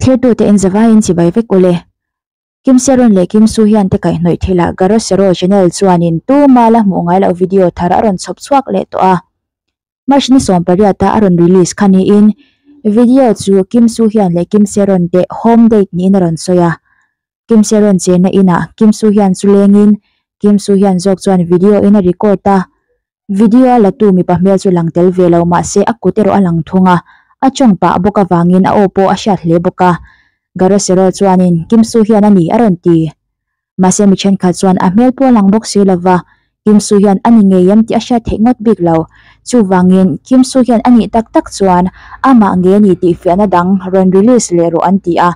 Thirtute in zavaiin chibai vek ule. Kim Seron leh Kim Soo Hyun te kaihhnawih thilah Garosero Channel chuanin tuma la hmuh ngai loh video thar a rawn chhawp chhuak leh tawh a. March ni 18 a a rawn release kha niin video chu Kim Soo Hyun leh Kim Seron te home date niin a rawn sawi a. Kim Seron chenna inah Kim Soo Hyun chu lengin Kim Soo Hyun zawk chuan video in a record a. Video a latu mipa hmel chu lang tel ve lo mahse a kut erawh a lang thung a, a tawng pah bawk avangin a aw pawh a hriat hle bawk a. Garosero chuanin Kim Soo Hyun a ni a rawn ti. Mahse mi thenkhat chuan a hmel pawh a lang bawk si lova, Kim Soo Hyun a ni ngei em tih a hriat theih ngawt bik lo. Chuvangin Kim Soo Hyun a nih tak tak chuan amah nge a ni tih fiahna dang rawn release leh rawh an ti a.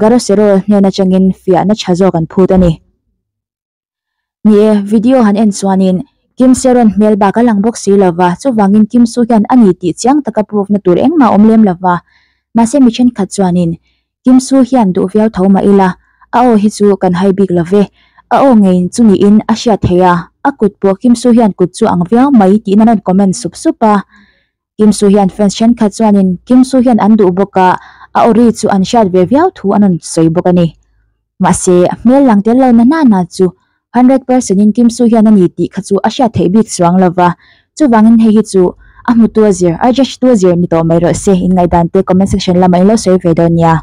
Garosero hnen atangin fiahna tha zawk an phut a ni. Ni e, video han en chuanin Kim Seron hmel bak a lang bawk si lova, chuvangin Kim Soo hian a ni tih chiang taka proof na tur engmah a awm lem lova. Mahse mi thenkhat chuanin Kim Soo hian duh viau tho mah ila, a aw hi chu kan hai bik love, a aw ngei chu niin a hriat theih a, a kut pawh Kim Soo hian kut chu ang viau mai tiin an rawn comment sup sup a. Kim Soo hian fans thenkhat chuanin Kim Soo hian an duh bawk a, a aw ri chu an hriat ve viau thu an rawn sawi bawk a ni. Mahse, hmel lang tel lo na na na chu 100% in Kim Soo hian a ni tih kha chu a hriat theih bik chuang lo va, chuvangin hei hi chu a hmutu a zir, a judge tu a zir ni tawh mai rawh se, inngaihdan te comment section lamah in lo sawi ve dawn nia.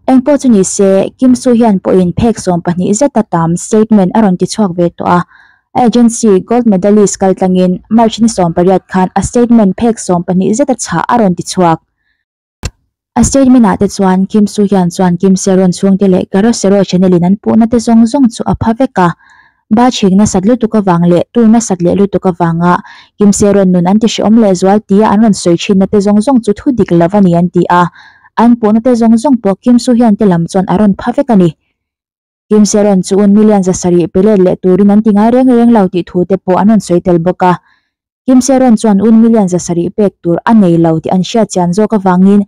Engpawh chu ni se, Kim Soo Hyun pawhin phek 12 zeta tam statement a rawn ti chhuak ve tawh a. A agency Gold Medalist kaltlangin March ni 18 khan a statement phek 12 zeta chhah a rawn ti chhuak. A statement ah te chuan Kim Soo Hyun chuan Kim Sae-ron chhungte leh Garosero channel in an puhna te zawng zawng chu a pha vek a. Ba chhing nasat lutuk avang leh tur nasat leh lutuk avanga Kim Sae-ron nun an ti hrehawm leh zual tia an rawn sawi thinna te zawng zawng chu thu dik lo a ni an ti a. An puhna te zawng zawng pawh Kim Soo Hyun te lam chuan a rawn pha vek a ni. Kim Sae-ron chu un million 700 pe let leh turin an ti ngai reng reng lo tih thu te pawh an rawn sawi tel bawk a. Kim Sae-ron chuan un million 700 pek tur a nei lo tih an hriat chian zawk avangin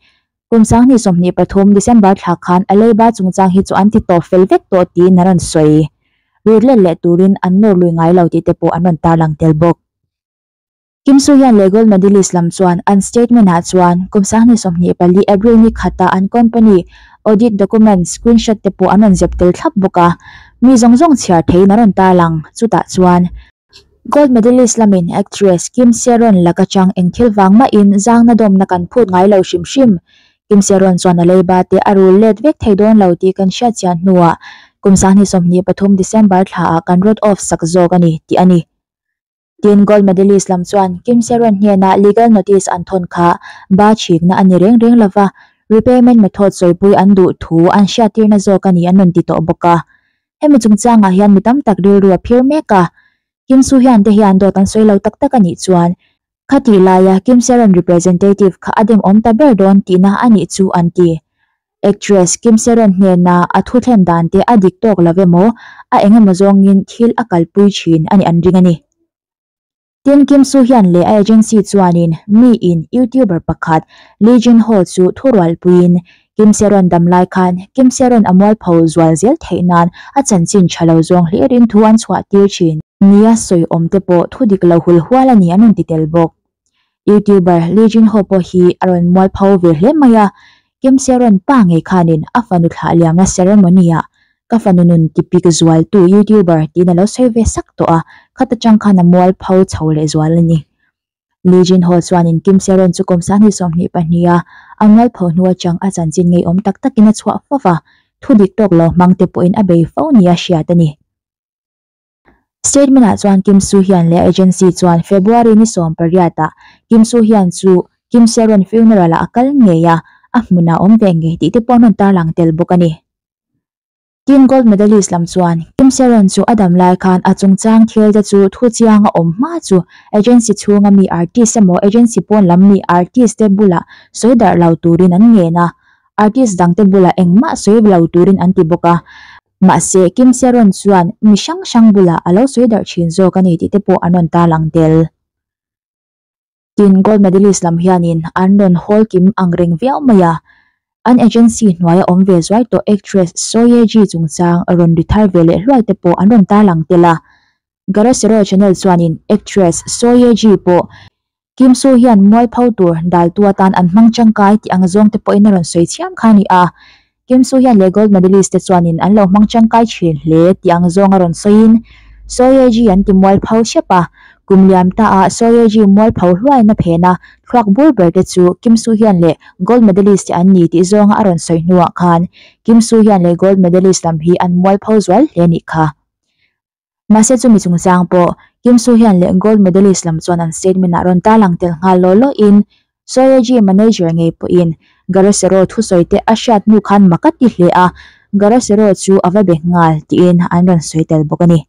kum 2023 December thla khan a leiba chungchang hi chu an ti tawp fel vek tawh tiin a rawn sawi. Rut let leh turin an nawr lui ngai lo tih te pawh an rawn tarlang tel bawk. Kim Soo Hyun leh Gold Medalist lam chuan an statement ah chuan kum 2024 April ni khata an company audit document screenshot te pawh an rawn zep tel thlap bawk a, mi zawng zawng chhiar theiin a rawn tarlang. Chutah chuan Gold Medalist lamin actress Kim Sae-ron laka chang eng thil vang mahin zangna dawmna kan phut ngai lo hrim hrim. Kim Sae-ron chuan a leiba te a rul let vek thei dawn lo tih kan hriat chian hnuah kum 2023 December thlaah kan wrote off sak zawk a ni tih a ni. Tin, Gold Medalist lam chuan Kim Sae-ron hnenah legal notice an thawn kha ba chhikna a ni reng reng lova, repayment method sawipui an duh thu an hriattirna zawk a ni an rawn ti tawh bawk a. Hemi chungchangah hian mi tam tak rilru a phir mek a, Kim Soo Hyun te hian dawt an sawi lo tak tak a nih chuan khatih laia Kim Sae-ron representative kha a dem awm ta ber dawn tihna a nih chu an ti. Actress Kim Sae-ron hnena a thu thlen dan te a dik tawk lo emaw a eng emaw zawngin thil a kalpui thin a nih an ring a ni. Tin, Kim Soo Hyun leh a agency chuanin mi in YouTuber pakhat Lee Jin Ho chu thurualpuiin Kim Sae-ron dam lai khan Kim Sae-ron a mualpho zual zel theih nan a chanchin tha lo zawng hlirin thu an chhuah tir thin nia sawi awm te pawh thu dik lo hul hual a ni an rawn ti tel bawk. YouTuber Lee Jin Ho pawh hi a rawn mualpho ve hle mai a, Kim Sae-ron pa ngei khanin a fanu thlah liamna ceremony ah ka fanu nun tipik zualtu YouTuber tiin a lo sawi ve sak tawh a, khata tang khan a mualpho chho leh zual a ni. Lee Jin Ho chuanin Kim Sae-ron chu kum 2022 a a mualpho hnu atang a chanchin ngeiawm tak takin a chhuah fova, thu dik tawk lo hmang te pawhin a bei fo nia hriat a ni. Statement ah chuan Kim Soo Hyun leh a agency chuan February ni 18 ah Kim Soo Hyun chu Kim Sae-ron funeral ah a kal ngei a, a hmunah awm ve ngei tih te pawh an rawn tarlang tel bawk a ni. Tin, gold medalist lam chuan Kim Sae-ron chu a dam lai khan a chungchang thil te chu thu chiang a awm hma chu agency chhunga mi artist emaw agency pawn lam mi artist te bulah sawi darh lo turin an ngen a, artist dang te bulah engmah sawi lo turin an ti bawk a. Mahse, Kim Sae-ron chuan mi hrang hrang bulah a lo sawi darh thin zawk a ni tih te pawh an rawn tarlang tel. Tin, gold medalist lam hianin an rawn hawl kim ang reng viau mai a, an agency hnuaia awm ve zuai tawh actress Seo Ye Ji chungchang rawn ri thar ve leh hluai te pawh an rawn tarlang tel a. Garosero channel chuanin actress Seo Ye Ji pawh. Kim Soo hian mualpho tur daltu atan an hmang tangkai tih ang zawng te pawhin a rawn sawi chiam kha a ni a. Kim Soo Hyun leh Gold Medalist te chuanin an lo hmang tangkai thin hle tih ang zawng a rawn sawiin Seo Ye Ji an ti mualpho hrep a. Kum liam ta ah Seo Ye Ji mualpho hluaina phena thluak bur ber te chu Kim Soo Hyun leh Gold Medalist te an ni tih zawnga a rawn sawi hnuah khan Kim Soo Hyun leh Gold Medalist lam hi an mualpho zual hle nih kha. Mahse chumi chungchang pawh Kim Soo Hyun leh gold medalist lam chuan an statement ah rawn tarlang tel nghal law law in Seo Ye Ji manager ngei pawhin Garosero thusawi te a hriat hnu khan mak a ti hle a, Garosero chu a va be nghal tiin an rawn sawi tel bawk a ni.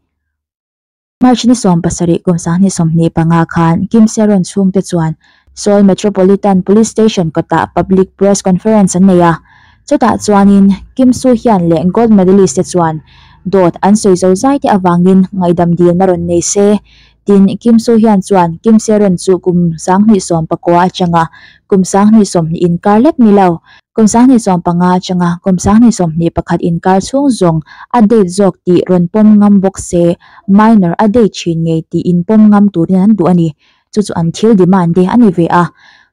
March ni 70 kum 2025 khan Kim Sae-ron chhungte chuan Seoul Metropolitan Police Station kawtah public press conference an nei a, Chutah chuanin Kim Soo Hyun leh gold medalist te chuan dawt an sawi zo zai te avangin ngaihdam dilna rawn nei se. Tin, Kim Soo Hyun chuan Kim Se Ron chu kum 2019 atanga kum 2020 inkar lek ni lo, kum 2015 atanga kum 2021 inkar chhung zawng a date zawk tih rawn pawm ngam bawk se, minor a date thin ngei tih inpawm ngam turin an duh a ni. Chu chu an thil demand te a ni ve a.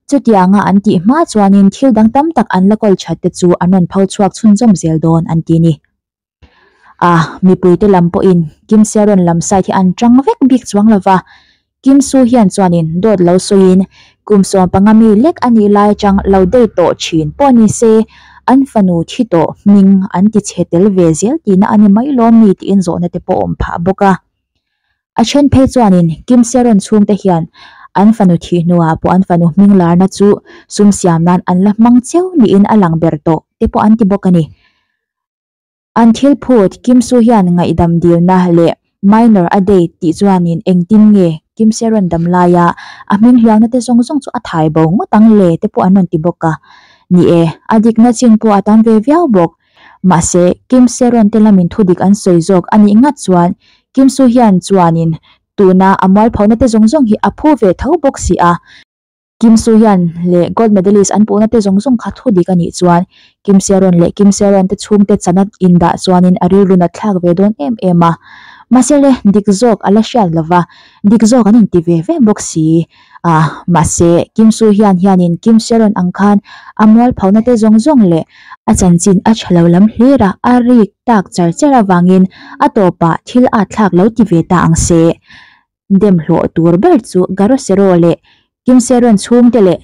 Chutianga an tih hma chuanin thil dang tam tak an la kawl that te chu an rawn pho chhuak chhunzawm zel dawn an ti ni. A, mipuite lam pawhin Kim Sae-ron lam side hi an tang vek bik chuang lo va. Kim Soo Hyun chuanin dawt lo sawiin kum 15 mi lek a nih lai atang lo date tawh thin pawh ni se an fanu thi tawh hming an ti chhe tel ve zel tihna a ni mai lawm mi tiin zawhna te pawh awm phah bawk a. A then phei chuanin Kim Sae-ron chhungte hian an fanu thih hnuah pawh an fanu hming larna chu sum siam nan an la hmang cheu niin a lang ber tawh te pawh an ti bawk a ni. An thil phut Kim Soo Hyun ngaihdam dilna leh minor a date tih chuanin engtin nge Kim Sae-ron dam laia a hming hliauna te zawng zawng chu a thai bo ngawt ang le te pawh an rawn ti bawk a. Ni e, a dikna chin pawh a tam ve viau bawk. Mahse, Kim Sae-ron te lamin thudik an sawi zawk a nih ngat chuan Kim Soo Hyun chuanin tuna a mualphona te zawng zawng hi a phu ve tho bawk si a. Kim Soo Hyun leh gold medalist an puhna te zawng zawng kha thudik a nih chuan Kim Sae-ron leh Kim Sae-ron te chhungte chana indah chuanin a rilru nat thlak ve dawn em em a. Mahse le, dik zawk a la hriat lova, dik zawk an inti ve ve bawk si a. Mahse, Kim Soo Hyun hianin Kim Sae-ron ang khan a mualphona te zawng zawng leh A chanchin a tha lo lam hlir a, a rik tak char char avangin a tawpah thil a thlak lo ti ve ta ang se. Dem hlawh tur ber chu Garosero leh Kim Sae-ron chhungte leh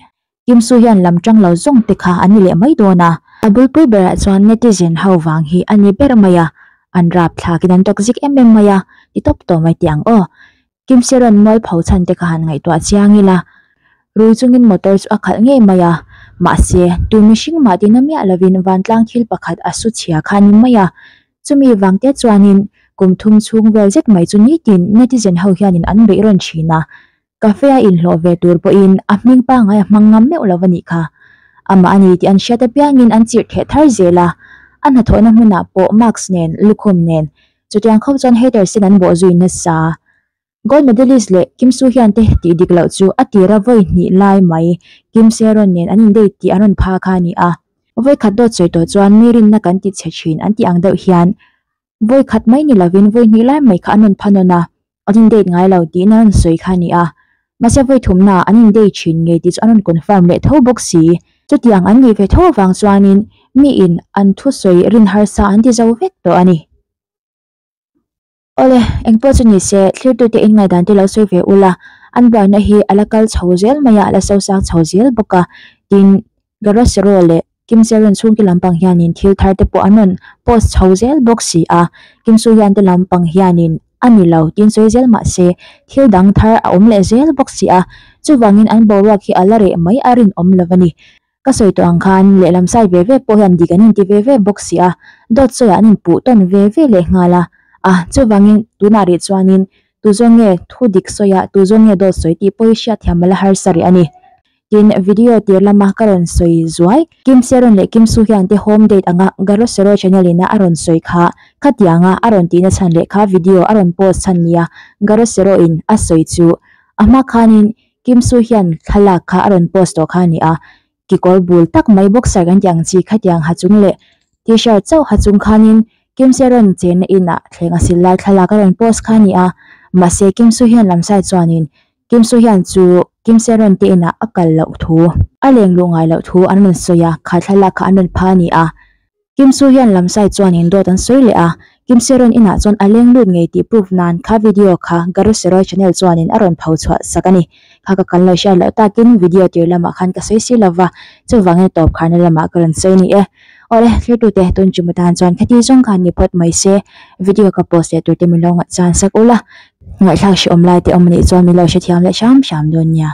Kim Soo Hyun lam tang lo zawng te kha an ni leh mai dawn a. A bulpui berah chuan netizen ho vang hi a ni ber mai a, an rapthlakin an toxic em em mai a, ti tawp tawh mai teh ang aw. Kim Sae-ron mualpho chhan te kha han ngaihtuah chiang ila, rui chungin motor chu a khalh ngei mai a, mahse, tu mihring mah tina miah lovin vantlang thil pakhat a su chhia kha a ni mai a. Chumi vang te chuanin kum thum chhung vel zet mai chu nitin netizen ho hianin an beih rawn thin a, cafe a inhlawh ve tur pawhin a hming pangngai a hmang ngam meuh lo a nih kha. Amah a ni tih an hriat apiangin an chirh theh thar zel a, a hnathawhna hmunah pawh mask nen, lukhum nen, Chutiang khawp chuan haters ten an bawh zui nasa. Gold medalist leh Kim Soo Hyun te tih dik loh chu a tira vawi hnih lai mai Kim Sae Ron nen an indate tih an rawn pha kha a ni a. Vawi khat dawt sawi tawh chuan mi rinna kan ti chhe thin an tih ang deuh hian vawi khat mai ni lovin vawi hnih lai mai kha an rawn pha nawn a, an indate ngai lo tiin an rawn sawi kha a ni a. Mahse vawi thumna an indate thin ngei tih chu an rawn confirm leh tho bawk si. Chutiang an nih ve tho avang chuanin miin an thusawi rin harsa an ti zo vek tawh a ni. Awle, engpawh chu ni se, thlirtute in ngaihdan te lo sawi ve ula, an buaina hi a la kal chho zel mai a, a la sosang chho zel bawk a, tin, Garosero leh Kim Sae-ron chhungte lampang hianin thil thar te pawh an rawn post chho zel bawk si a, Kim Soo-hyun te lampang hianin a ni lo tin sawi zel mah se, thil dang thar a awm leh zel bawk si a, chuvangin an boruak hi a la reh mai a rinawm lo a ni. Ka sawi tawh ang khan lehlam side ve ve pawh hian dik an inti ve ve bawk si a, dawt sawiah an inpuh tawn ve ve leh nghal a, a chuvangin tunah rih chuanin tu zawng nge thu dik sawi a, tu zawng nge dawt sawi tih pawh hi hriatthiam a la harsa rih a ni. Tin, video tir lama ka rawn sawi zuai, Kim Sae-ron leh Kim Soo-hyun te home date anga Garosero channel ina a rawn sawi kha, khatianga a rawn tihna chhan leh kha video a rawn post chhan nia Garosero in a sawi chu a hma khanin Kim Soo hian thlalak kha a rawn post tawh kha a ni a, kekawr bul tak mai boxer kan tih ang chi khatiang ha chung leh t-shirt chauh ha chung khanin Kim Sae Ron chenna inah thleng a sil lai thlalak a rawn post kha a ni a, mahse Kim Soo hian lam side chuanin. Kim Soo Hyun chu Kim Sae Ron te inah a kal loh thu, a leng luh ngai loh thu an rawn sawi a, kha thlalak kha an rawn pha a ni a. Kim Soo Hyun lam side chuanin dawt an sawi leh a, Kim Sae Ron inah chuan a leng lut ngei tih proof nan kha video kha Garu Seroi channel chuanin a rawn pho chhuah sak a ni. Kha ka kan lo hriat loh takin video tir lamah khan ka sawi si lova, chuvangin tawp kharna lamah ka rawn sawi a ni e. Awle, thirtute tun chu matan chuan khati zawng khan ni phawt mai se, video ka post leh turte min lo ngaihchan sak ula, ngaihthlak hrehawm lai te awm anih chuan min lo hrethiam leh hram hram dawn nia.